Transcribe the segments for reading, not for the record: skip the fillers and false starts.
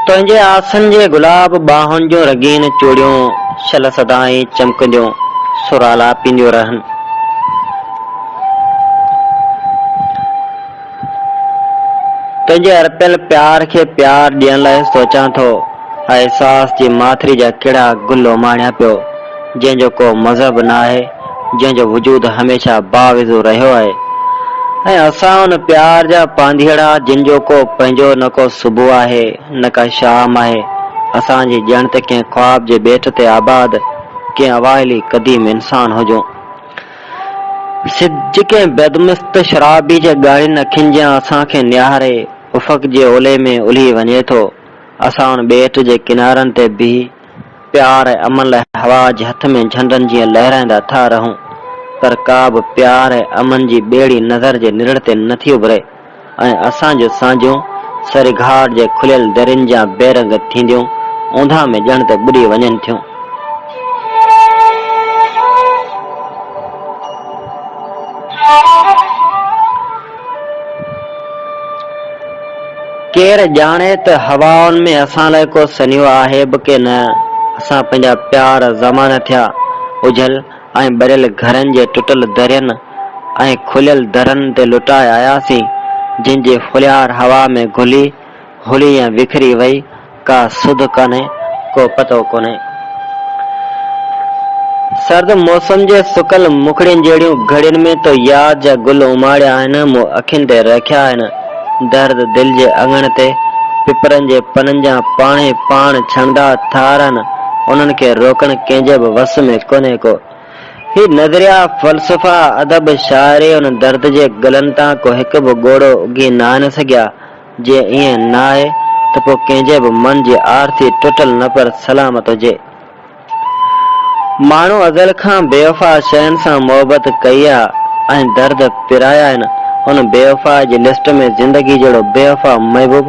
تنهنجي آسن جي گلاب ٻانهن جون رنگين چوڙيون شل سدائين چمڪنديون سر آلاپينديون رهن. تنهنجي ارپيل پيار کي پيار ڏيڻ لاء سوچان ٿو. احساس جي ماٿري جا ڪهڙا گل اماڻيان پيو، جنهن جو ڪو مذهب ناهي، جنهن جو وجود هميشه باوضو رهيو آهي ۽ اسان ان پيار جا پانڌيئڙا جن جو ڪو پنهنجو نه ڪو صبح آهي نه ڪا شام آهي، اسان جي ڄڻ ته ڪنهن خواب جي ٻيٽ تي آباد ڪنهن اوائلي قديم انسان هجون. سج ڪنهن بدمست شرابي جي ڳاڙهين اکين جيان اسان کي نهاري افق جي اولي ۾ الهي وڃي ٿو. اسان ان ٻيٽ جي ڪنارن تي بيهي پيار ۽ امن لاء هوا جي هٿ ۾ جهنڊن جيئن لهرائيندا ٿا رهون، پر ڪا به پيار ۽ امن جي ٻيڙي نظر جي نرڙ تي نه ٿي اڀري ۽ اسان جون سانجهيون سرگهاٽ جي کليل درين جيان بي رنگ ٿينديون اونداهه ۾ ڄڻ ته ٻڏي وڃن ٿيون. ڪير ڄاڻي ته هوائن ۾ اسان لاء ڪو سنيهو آهي به ڪي نه. اسان پنهنجا پيار زمانه ٿيا اجهل ۽ ٻريل گهرن جي ٽٽل درين ۽ کليل درن تي لٽائي آياسين، جن جي ڦلهيار هوا ۾ گهلي، هلي ۽ وکري وئي، ڪا سڌ ڪانهي، ڪو پتو ڪونهي. سرد موسم جي سڪل مکڙين جهڙيون گهڙين ۾ تو ياد جا گل اماڙيا آهن، مون اکين تي رکيا آهن. درد دل جي اڱڻ تي پپرن جي پنن جان پاڻهي پاڻ ڇڻندا ٿا رهن، انهن کي روڪڻ ڪنهن جي به وس ۾ ڪونهي ڪو. هي نظريا، فلسفا، ادب، شاعري ان درد جي گلن تان ڪو هڪ به ڳوڙهو اگهي ناهن سگهيا. جي ائين نه آهي ته پوء ڪنهن جي به من جي آرسي ٽٽل نه پر سلامت هجي. ماڻهو ازل کان بيوفا شين سان محبت ڪئي آ ۽ درد پرايا آهن، ان بيوفائي جي لسٽ ۾ زندگي جهڙو بيوفا محبوب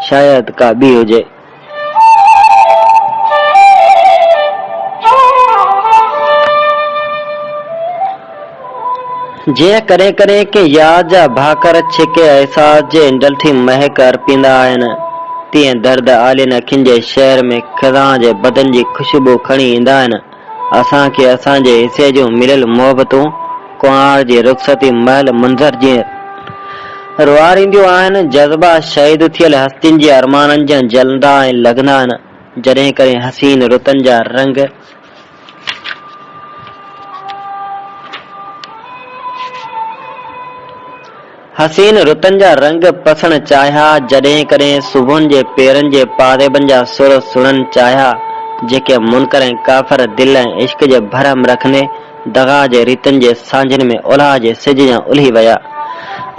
شايد ڪا ٻي هجي. جيئن ڪڏهن ڪڏهن ڪنهن ياد جا ڀاڪر ڇڪي احساس جي انڊلٺي مهڪ ارپيندا آهن، تيئن درد آلين اکين جي شهر ۾ خزان جي بدن جي خوشبو کڻي ايندا آهن. اسان کي اسان جي حصي جون مليل محبتون ڪنوار جي رخصتي مهل منظر جيئن روئارينديون آهن، جذبا شهيد ٿيل هستين جي ارمانن جيان جلندا ۽ لڳندا آهن، جڏهن ڪڏهن حسين رتن جا رنگ. حسين رتن جا رنگ پسڻ چاهيا، جڏهن ڪڏهن صبحن جي پيرن جي پازيبن جا سر سڻن چاهيا، جيڪي منڪر ۽ ڪافر دل ۽ عشق جي ڀرم رکندي دغا جي ريتن جي سانجهن ۾ اولهه جي سج جيان الهي ويا.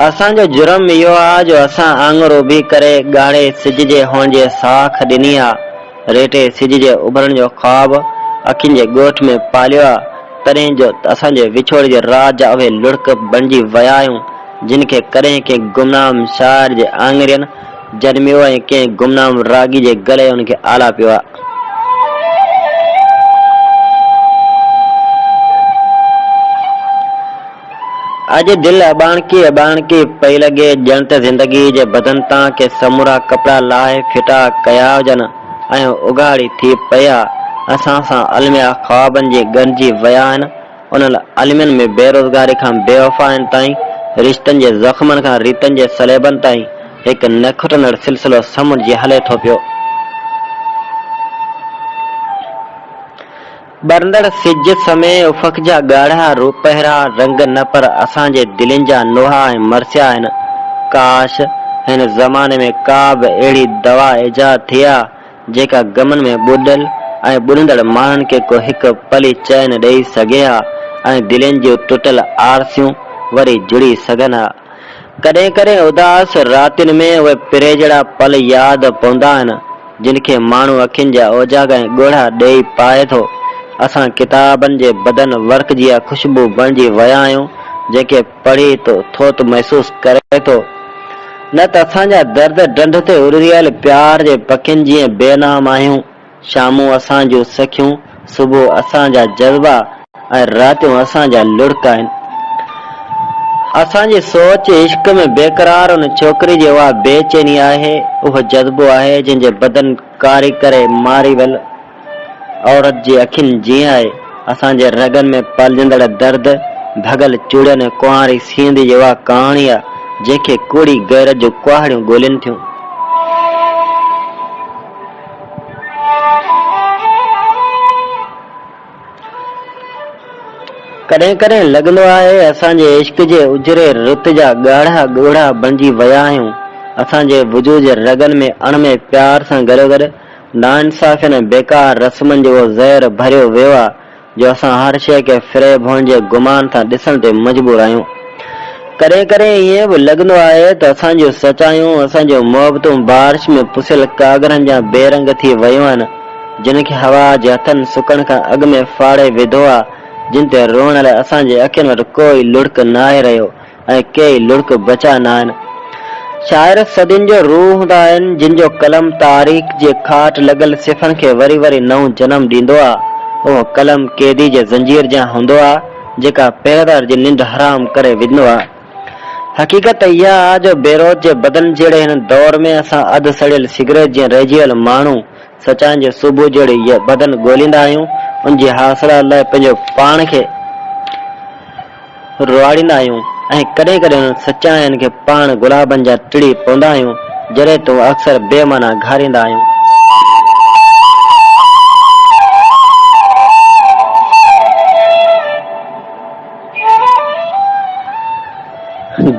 اسان جو جرم اهو آ جو اسان آڱر اڀي ڪري ڳاڙهي سج جي هئڻ جي ساک ڏني آ. ريٽي سج جي اڀرڻ جو خواب اکين جي ڳوٺ ۾ پاليو آ، تڏهن جو اسان جي وڇوڙي جي رات جا اهي لڙڪ بڻجي ويا آهيون، جن کي ڪڏهن ڪنهن گمنام شاعر جي آڱرين جنميو ۽ ڪنهن گمنام راڳي جي گلي ان کي آلاپيو آ. اڄ دل اٻاڻڪي اٻاڻڪي پئي لڳي، ڄڻ ته زندگيء جي بدن تان ڪي سمورا ڪپڙا لاهي ڦٽا ڪيا هجن ۽ اگهاڙي ٿي پئي آ. اسان سان الميا خوابن جي ڳنڍجي ويا آهن. انهن المين ۾ بيروزگاري کان بيوفائين تائين، رشتن جي زخمن کان ريتن جي صليبن تائين هڪ نه کٽندڙ سلسلو سمنڊ جيان هلي ٿو پيو. ٻرندڙ سج سمي افق جا ڳاڙها روپهرا رنگ نه پر اسان جي دلين جا نوحا ۽ مرثيا آهن. ڪاش! هن زماني ۾ ڪا به اهڙي دوا ايجاد ٿئي ها، جيڪا غمن ۾ ٻڏل ۽ ٻڏندڙ ماڻهن کي ڪو هڪ پل ئي چين ڏئي سگهي ها ۽ دلين جون ٽٽل آرسيون وري جڙي سگهن ها. ڪڏهن ڪڏهن اداس راتين ۾ اهي پريجهڙا پل ياد پوندا آهن، جن کي ماڻهو اکين جا اوجاڳا ۽ ڳوڙها ڏيئي پائي ٿو. اسان ڪتابن جي بدن ورق جيان خوشبو بڻجي ويا آهيون، جنهن کي پڙهي ٿو ته محسوس ڪري ٿو. نه ته اسان جا درد ڍنڍ تي اڏريل پيار جي پکين جيئن بي نام آهيون. شامون اسان جون سکيون، صبح اسان جا جذبا ۽ راتيون اسان جا لڙڪ آهن. اسان جي سوچ عشق ۾ بيقرار ان ڇوڪري جي اها بي چيني آهي، اهو جذبو آهي جنهن جي بدن ڪاري ڪري ماري ويل عورت جي اکين جيئن آهي. اسان جي رڳن ۾ پلجندڙ درد، ڀڳل چوڙين ۽ ڪنواري سينڌ جي اها ڪهاڻي آهي جنهن کي ڪوڙي غيرت جون ڪهاڙيون ڳولين ٿيون. ڪڏهن ڪڏهن لڳندو آهي اسان جي عشق جي اجري رت جا ڳاڙها ڳوڙها بڻجي ويا آهيون. اسان جي وجود جي رڳن ۾ اڻ مئي پيار سان گڏوگڏ ناانصافين ۽ بيڪار رسمن جو اهو زهر ڀريو ويو آ جو اسان هر شيء کي فريب هئڻ جي گمان سان ڏسڻ تي مجبور آهيون. ڪڏهن ڪڏهن ائين به لڳندو آهي ته اسان جون سچايون، اسان جون محبتون بارش ۾ پسيل ڪاڳرن جيان بي رنگ ٿي ويون آهن. جن کي هوا جي هٿن سڪڻ کان اڳ ۾ ڦاڙي وڌو آ، جن تي روئڻ لاء اسان جي اکين وٽ ڪو ئي لڙڪ ناهي رهيو ۽ ڪي ئي لڙڪ بچا ناهن. شاعر صدين جو روح هوندا آهن، جن جو قلم تاريخ جي کاٽ لڳل صفحن کي وري وري نئون جنم ڏيندو آ. اهو قلم قيدي جي زنجير جيان هوندو آ، جيڪا پهريدار جي ننڊ حرام ڪري وڌندو آ. حقيقت اها آ جو بيروت جي بدن جهڙي هن دور ۾ اسان اڌ سڙيل سگريٽ جيان رهجي ويل ماڻهو سچائين جي صبح جهڙي بدن ڳوليندا آهيون، ان جي حاصلات لاء پنهنجو پاڻ کي روئاڙيندا آهيون ۽ ڪڏهن ڪڏهن انهن سچائين کي پاڻ گلابن جيان ٽڙي پوندا آهيون، جڏهن ته اڪثر بي معنيٰ گهاريندا آهيون.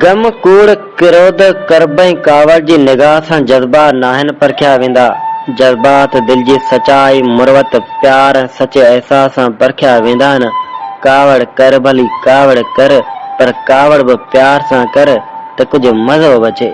غم، ڪوڙ، ڪروڌ، ڪرب ۽ ڪاوڙ جي نگاهه سان جذبا ناهن پرکيا ويندا. جذبات دل جي سچائي، مروت، پيار ۽ سچي احساس سان پرکيا ويندا آهن. ڪاوڙ ڪر ڀلي ڪاوڙ ڪر، پر ڪاوڙ به پيار سان ڪر ته ڪجهه مزو به اچي.